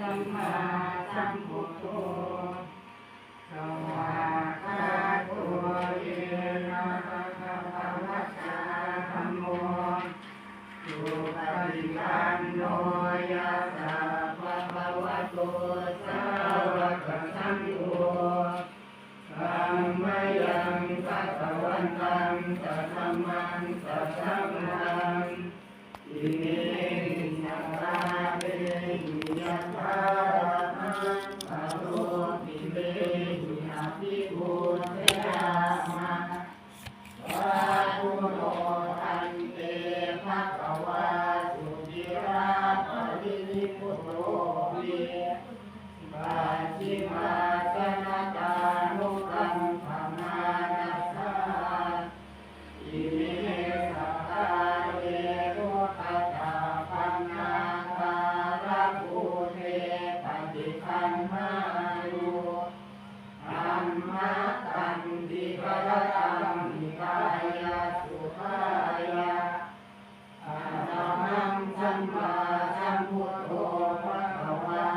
ສຳມາສຳພຸດໂທ ສະຫວາກຂາໂຕ ເອນະ ພະຄະວະຕາ ທຳໂມ ສຸປະຕິປັນໂນ ຍະສະ ພະຄະວະໂຕ ສາວະກະສັງໂຄ ສັມມາຍັງພະຄະວັນຕັງ ສະສະມັງ ສະສະບຸດທັງ ອິເມຫິ ສະກາເລຫິ ຍະຖາ ຣະຫັງ ຄາໂລ ຕິເມຫິ ອະພິປູຊະຍາມະ ສາທຸໂນ ພັນເຕ ພະຄະວາ ສຸຕິລາ ປະລິນິບພຸດໂທ ວິ ປັດຊິມາສະນະຕານຸກຳປະມານາສາ ອິເມ ສະກາເລ ໂອຄະຕາປັນນາຄາລະພູເທ ປະຕິຄັນຫາຍຸ ທຳມະຕັງ ທິກະລະຕັງ ຫິຕາຍະ ສຸຂາຍະ ອະລະຫັງ ສຳມາສຳພຸດໂທ ພະຄະວາ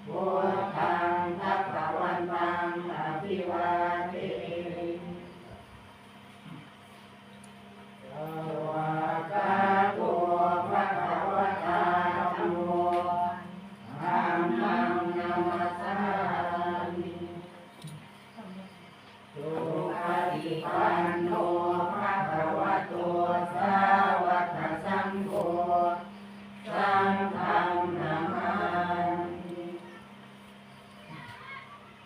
ພຸດທັງ ພະຄະວັນຕັງ ອະພິວາເທມິ ສະຫວາກຂາໂຕ ພະຄະວະຕາ ທຳໂມ ທຳມັງ ນະມັດສາມິ ສຸປະຕິປັນໂນ ພະຄະວະໂຕ ສາວະກະສັງໂຄ ສັງຄັງ ນະມາມິ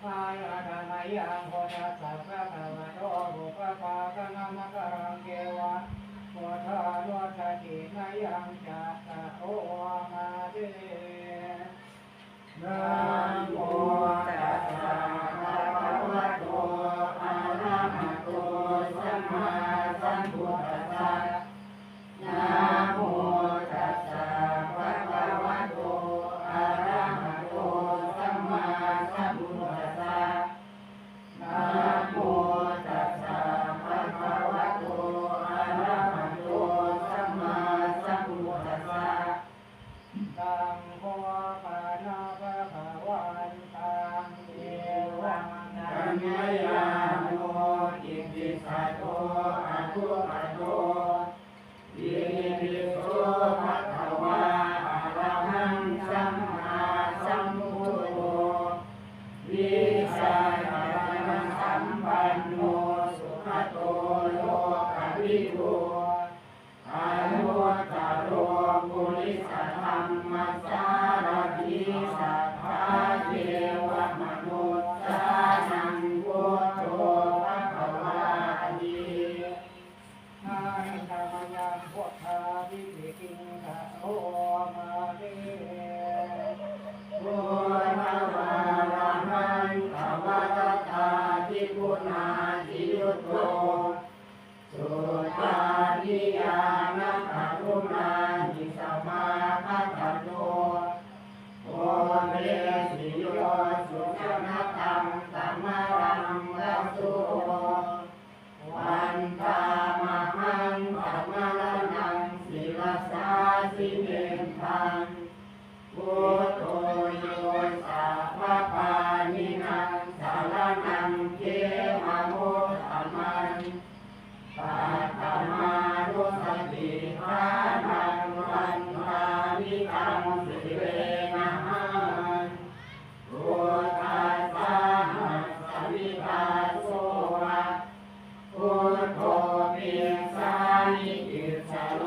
ສາຍະທະມະຍັງ ພຸດທັດສະ ພະຄະວະໂຕ ປຸບປະພາຄະນະມະກະລັງ ເທວະ ພຸດທານຸສະຕິ ມະຍັງ ຈັກກະໂຄ ມາເຕ ນະໂມຕັດສະ ພະຄະວະໂຕ ອະລະຫະໂຕ ສຳມາສຳພຸດທັດສະ ນະໂມຕັດສະ ພະຄະວະໂຕ ອະລະຫະໂຕ ສຳມາສຳພຸດທັດສະ ນະໂມຕັດສະ ພະຄະວະໂຕ ອະລະຫະໂຕ ສຳມາສຳພຸດທັດສະ ສັງໂຄ ປະນະ ພະຄະວັນຕັງ ເອວັງ ທຳມະຍາໂນ ອິຕິສະໂຕ ອະກຸກະໂຕ ອິຕິປິໂສ ພະຄະວາ ອະລະຫັງ ສຳມາສຳພຸດໂທ ວິຊາຈະນະສຳປັນໂນ ສຸກະໂຕ ໂລກະວິທູ ອະນຸດຕະໂລ ປຸລິສະທຳມະສາລະຖິ ສັດຖາເທວະມະນຸດສານັງ ພຸດໂທ ພະຄະວາຕິ ອະຫັງ ທຳມະຍັງ ພຸດທາພິຕິກິງ ຄະໂຕ ມາເຕ ພຸດທະວາຣະຫັງ ຄະວາຣະຕາທິຄຸນາທິຍຸດໂຕ ສຸດຕາພິຍານະກະລຸນາຫິ ສະມາຄະຕະໂຕ ໂອເປສິໂຍ ສຸຈະນະຕັງ ຕະມະລັງ ວະໂສ ວັນຕາມະຫັງ ຕະມະລະນັງ ສິລະສາ ສິເມນທັງ ພຸດໂທ ໂຍ ສະພະປານິນັງ ສະລະນັງ ເຂມະມຸດຕະມັງ ປັດຖະມານຸສະຕິຖານັງ ວັນທາມິຕັງ ສິເລນະຫັງ ພຸດທັດສະ ຮັດສະມິດາ ໂສ ຫະ ພຸດໂທ ເມສາມິ ກິດສະໂລ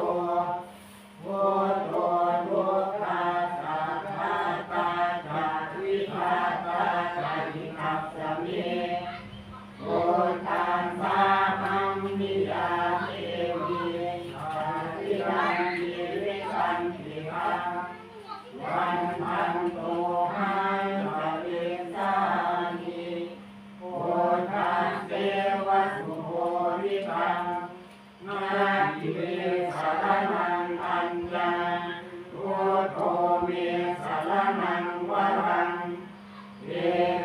ພຸດໂທ ທຸກຂະສາດຖາຕາຈະ ວິທາຕາຈະ ຫິຕັດສະເມ ພຸດທັດສະ ມະຫັງ ນິຍາເສມິ ສະຖິລັງ ຊີວິຕັງ ຕິຄັງ ວັນທັນໂຕ ຫັງ ສະມິດສາມິ ພຸດທັດເສວະ ສຸໂຫຣິຕັງ ນາທິເມ ສະລະນັງ ອັນຍັງ ພຸດໂທ ເມ ສະລະນັງ ວະລັງ ເອ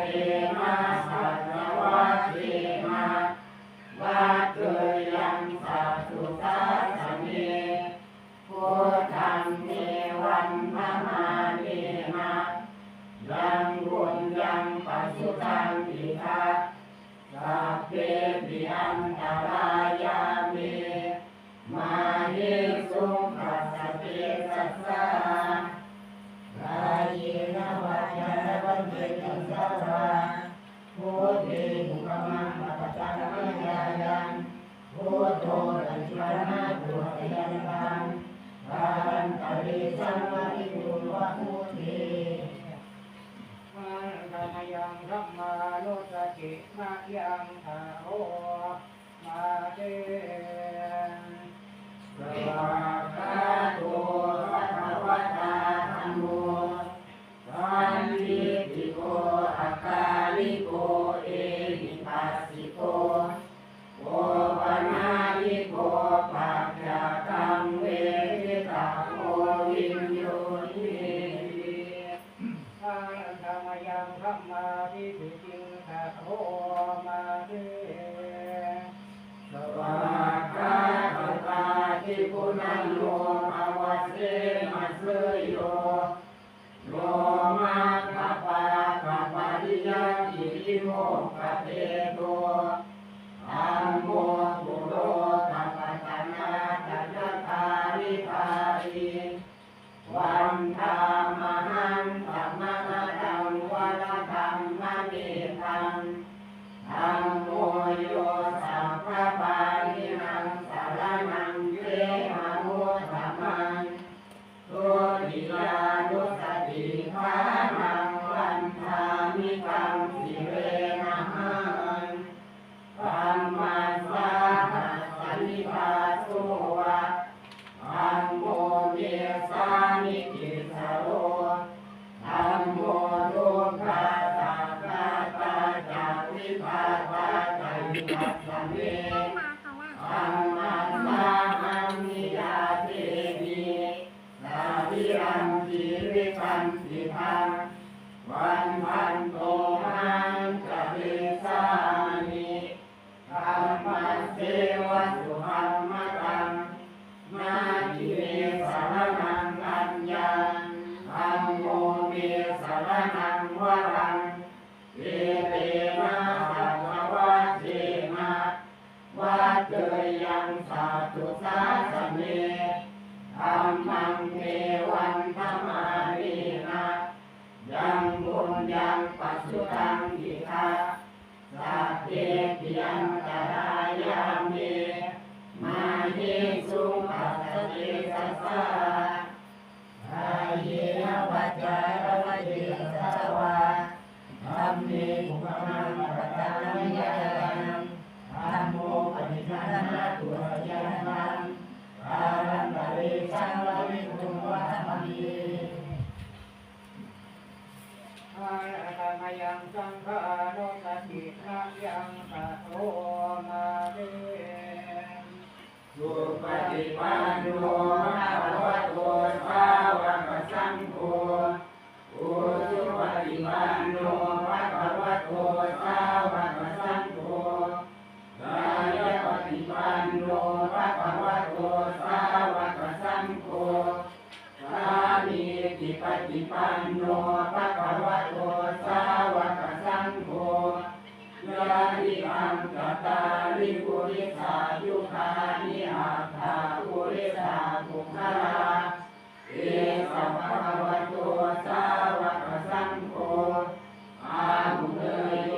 ເຕນະ ປັນຊະວະເທນະ ວັດເທີຍັງ ສັດຖຸສາສະເນ ພຸດທັງ ເມ ວັນທະມາເນນະ ຍັງ ພະໂລ ມາເຕ ສະຫວາກຂາໂຕ ພະຄະວະຕາ ທຳໂມ ສັນທິຕິໂກ ອາກາລິໂກ ເອຫິປັດສິໂກ ໂອປະນາຍິໂກ ປັກຈະຕັງ ເວທິຕະໂກ ວິນໂຍຫິ ອານຕະມະຍັງ ທຳມາທິທິຕິງ ພະໂລ ມາເຕ ສະຫວາກຂາໂຕ ປາຕິປຸນນະໂນ ພະວະເສນະເສໂຍ ໂນ ມັກຂະປາກະປະລິຍັດຖິ ວິໂມກຂະເຕໂຕ ທຳໂມ ກຸໂລ ກະປັດຕະນາ ຕະຍະທາລິທາລິ ວັນທາມະຫັງ ຕະມະນະຕັງ ວະລະທຳມະເມຕັງ ທຳໂມ ໂຍ ສັບພະປານີນັງ ສະລະນັງ ເຂມະມຸດຕະມັງ ទុຕິຍານຸສະຕິຖານັງ ວັນທາມິຕັງ ສິເຣນະຫັງ ທຳມັດສາຫັດສະມິດທາໂສວະ ທຳໂມ ເມສາມິຕິດສະໂລ ທຳໂມ ໂລກາສາກຂາຕາຈາ ວິທາຕາຈາ ຫິຕັດສະເມ ທຳມັດສາຫັງ ນິຍາເທມິ ສະລີລັງ ຊີວິຕັງ ຕິທັງ ວັນທັນໂຕ ມະຫັງ ກະຣິສາມິ ທຳມັດເສວະ ສຸທຳມະຕັງ ນາທິເມ ສະລະນັງ ອັນຍັງ ທຳໂມ ເມ ສະລະນັງ ວະລັງ ເອເຕນະ ສັດຖະວະເທນະ ວັດເທີຍັງ ສັດຖຸສາສະເນ ທຳມັງ ເທວັງ ທະມາເນນະ ຍັງ ປຸນຍັງ ປະສຸຕັງ ອິທະ ສັບເພ ຕິ ອັນຕະລາຍາ ເມ ມະເຫສຸງ ຕັດສະ ເຕຊະສາ ກາເຍນະ ວາຈາ ຈະ ວະ ເຈຕະ ສະ ວາ ທຳເມ ກຸມມະນະງ ອະປະຕານະ ວິຍາຍັງ ທຳໂມ ປະຕິການະ ຕຸ ອາທິການະ ຕາລັນຕະເລ ສັງ ວະລິກຸງ ວະທຳເມ ອານຕະມະຍັງ ສັງຄານຸສະຕິມະຍັງ ພະໂລ ມາເຕ ສຸປະຕິປັນໂນ ພະຄະວະໂຕ ສາວະກະສັງໂຄ ອຸຊຸປະຕິປັນໂນ ພະຄະວະໂຕ ສາວະກະສັງໂຄ ກາຍະປະຕິປັນໂນ ພະຄະວະໂຕ ສາວະກະສັງໂຄ ສາມີຕິປະຕິປັນໂນ ພະຄະວະໂຕ ສາວະກະສັງໂຄ ຍະຕິທັງ ຈະຕາລິ ປຸລິສະຍຸຄານິ ອັດຖະ ປຸລິສະບຸກຄະລາ ເອສະ ພະຄະວະໂຕ ສາວະກະສັງໂຄ ອາຫຸເນຍໂຍ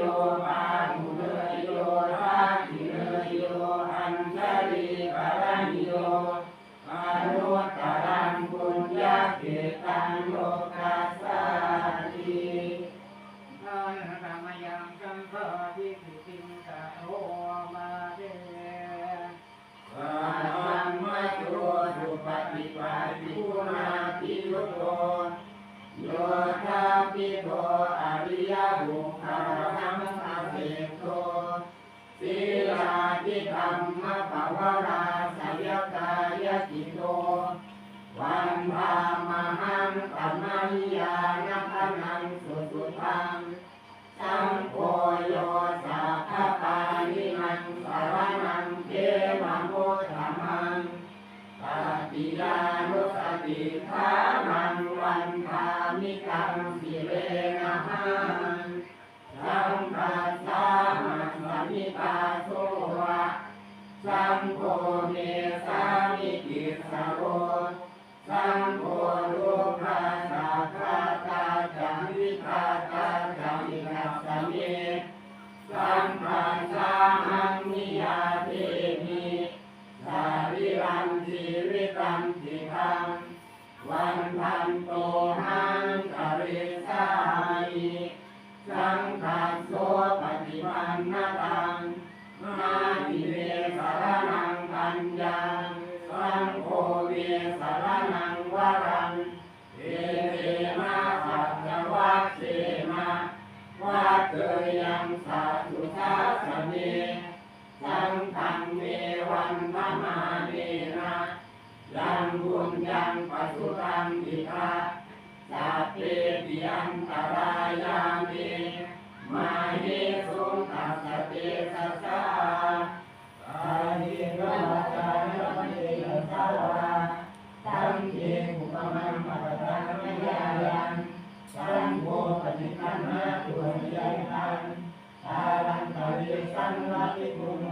ປາຫຸເນຍໂຍ ທັກຂິເນຍໂຍ ອັນຊະລີກະລະນິໂຍ ອະນຸດຕະລັງ ປຸນຍະເຂຕັງ ໂລກັດສາຕິ ອານຕະມະຍັງ ສັງຄາທິທິຕິງ ກະໂຣມາເຕ ສະທັງມະໂຕ ສຸປະຕິປັນ ກຸນາພິຍຸດໂຕ ໂຍທາປິໂຕ ອະລິຍະບຸກຄະລະສັງຄະເສໂຕ ສີລາທິທຳມະປະວາລາສະຍະກາຍະກິໂຕ ວັນທາມະຫັງ ຕະມະຫິຍານະຄະນັງ ສຸສຸທັງ ສັງໂຄ ໂຍ ສັບພະປານິນັງ ສະລະນັງ ເຂມະມຸດຕະມັງ ຕະຕິຍານຸສະຕິຖານັງ ວັນທາມິຕັງ ສິເຣນະຫັງ ສັງຄັດສາຫັດສະມິຕາໂສວະ ສັງໂຄ ເມສາມິຕິດສະໂລ ສັງໂຄ ໂລກາສາຄາຕາຈາ ວິທາຕາຈາ ວິລັດສະເມ ສັງຄັດສາຫັງ ນິຍາເທມິ ສະລີລັງ ຊີວິຕັງ ຕິທັງ ວັນທັນໂຕ ມະຫັງ ກະຣິສາມິ ສັງຄັດໂສ ປະຕິປັນນະ สรณังวรัง เอเตนะปัญจวัคเคน วัตเตยยังสัตถุสาสเน สังฆังเมวันทมาเนนะ ยังบุญยังปะสุตังอิทะ สัพเพปิอันตรายาเม มาเหสุงตัสสะเตชะสะ กาเยนะวาจานะมะเนนะสะวา สังเฆ กุมะมัง ปะกะตัง มะยายัง สังโฆ ปะฏิคันหาตุ อะภิยันตัง กาลันตะเร สัง ละลิตุง